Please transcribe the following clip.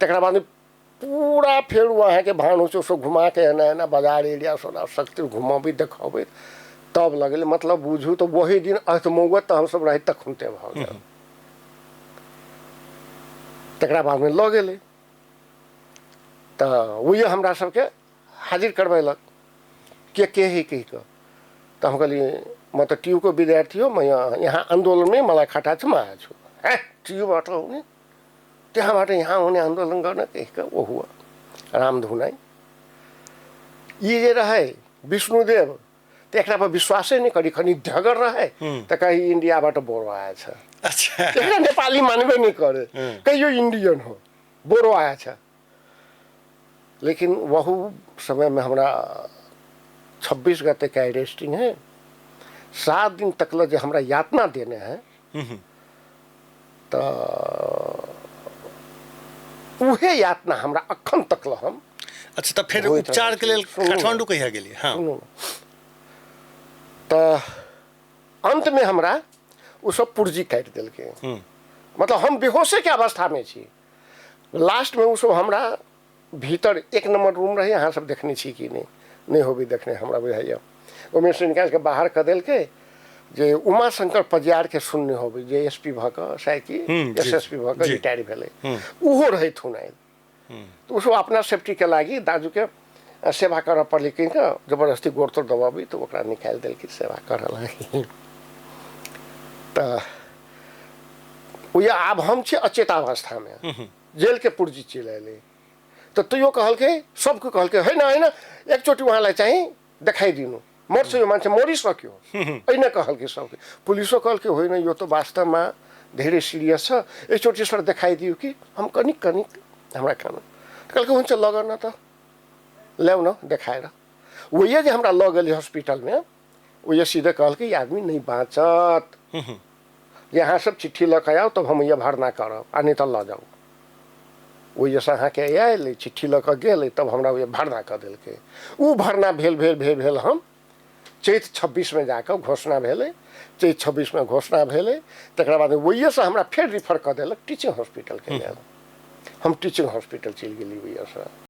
तकरा बाद पूरा फेर ओ अहाँके भान होइ छै, सब घुमाके एना एना बाजार एरिया सब शक्ति घुमबैत देखबैत तब लगलै। मतलब बुझू तऽ वही दिन अर्थमौगत तऽ हमसब रही तखनते भऽ गेल। तकरा बादमे लऽ गेलै तऽ ओहि हमरा सबके हाजिर करबेलक के है कहि कऽ। तऽ हम कहलियै म त टियुको विद्यार्थी हो, म यहाँ आन्दोलनमै मलाई खटा छ, म आएको छु। ए टियुबाट हुने त्यहाँबाट यहाँ हुने आन्दोलन गर्न कहि कऽ ओहो रामधुनाई ई जे रहे विष्णुदेव तऽ एकरा पर विश्वासे नहि करी, कनि ढगर रहे तऽ कही इन्डियाबाट बोरो आएछ। अच्छा, एकरा नेपाली मानबे नहि करे, कहियो इंडियन हो बोरो आएछ। लेकिन वहु समयमे हमरा 26 गते के अरेस्टिंग है, 7 दिन तक ल जे हमरा यातना देने है तऽ उहे यातना हमरा अखन तक ल हम। अच्छा, तऽ फेर होइत उपचार के रहै लेल छै। सुनू ने। काठमांडू कहिया गेलियै? हाँ। सुनू ने। तऽ अंतमे हमरा ओ सब पुर्जी काटि देलकै, मतलब हम बेहोशे के अवस्थामे छी। लास्टमे ओ सब हमरा भीतर 1 नंबर रूम रहे, अहाँ सब देखने छी कि नहि? नहि होबे देखने, हमरा बुझाइए। ओहिमे से निकालि कऽ बाहर कऽ देलकै जे उमाशंकर पजियारके सुनने होबै, जे एस पी भऽ कऽ शायद कि एस एस पी भऽ कऽ रिटायर भेलै, ओहो रहै थुनाइल। तऽ ओसब अपना सेफ्टीके लागि दाजूके सेवा करऽ पड़लै, कहि कऽ जबरदस्ती गोड़ तोड़ दबाबी तऽ ओकरा निकालि देलकै सेवा करऽ लागि। तऽ ओहि आब हम छी अचेतावस्थामे, जेलके पुर्जी चलि अयलै तऽ तैयो कहलकै, सबके कहलकै होइन होइन एकचोटि उहाँलाई चाहिँ देखाइदिनु, मर्छ यो मान्छे मरिसक्यो होइन कहलकै सबके। पुलिसो कहलकै होइन यो त वास्तवमा धेरै सिरियस छ, एकचोटि सर देखाइदियो कि हम कनिक कनिक हमरा खाना। कहलकै हुन्छ लग न त ल्याउ न देखाएर। ओहे जे हमरा लऽ गेलै हॉस्पिटलमे, ओहे सीधे कहलकै ई आदमी नहि बाँचत, यहाँ सब चिट्ठी लऽ कऽ आउ तब हम यहाँ भर्ना करब आ नहि तऽ लऽ जाउ। ओहिसँ अहाँके आयल चिट्ठी लऽ कऽ गेलै तब हमरा ओहि भर्ना कऽ देलकै। ओ भर्ना भेल भेल भेल भेल हम चैत 26 जाकऽ घोषणा भेलै, चैत 26 घोषणा भेलै। तकरा बाद ओहिसँ हमरा फेर रिफर कऽ देलक टीचिंग हॉस्पिटलके लेल। हम टीचिंग हॉस्पिटल चलि गेली ओहिसँ।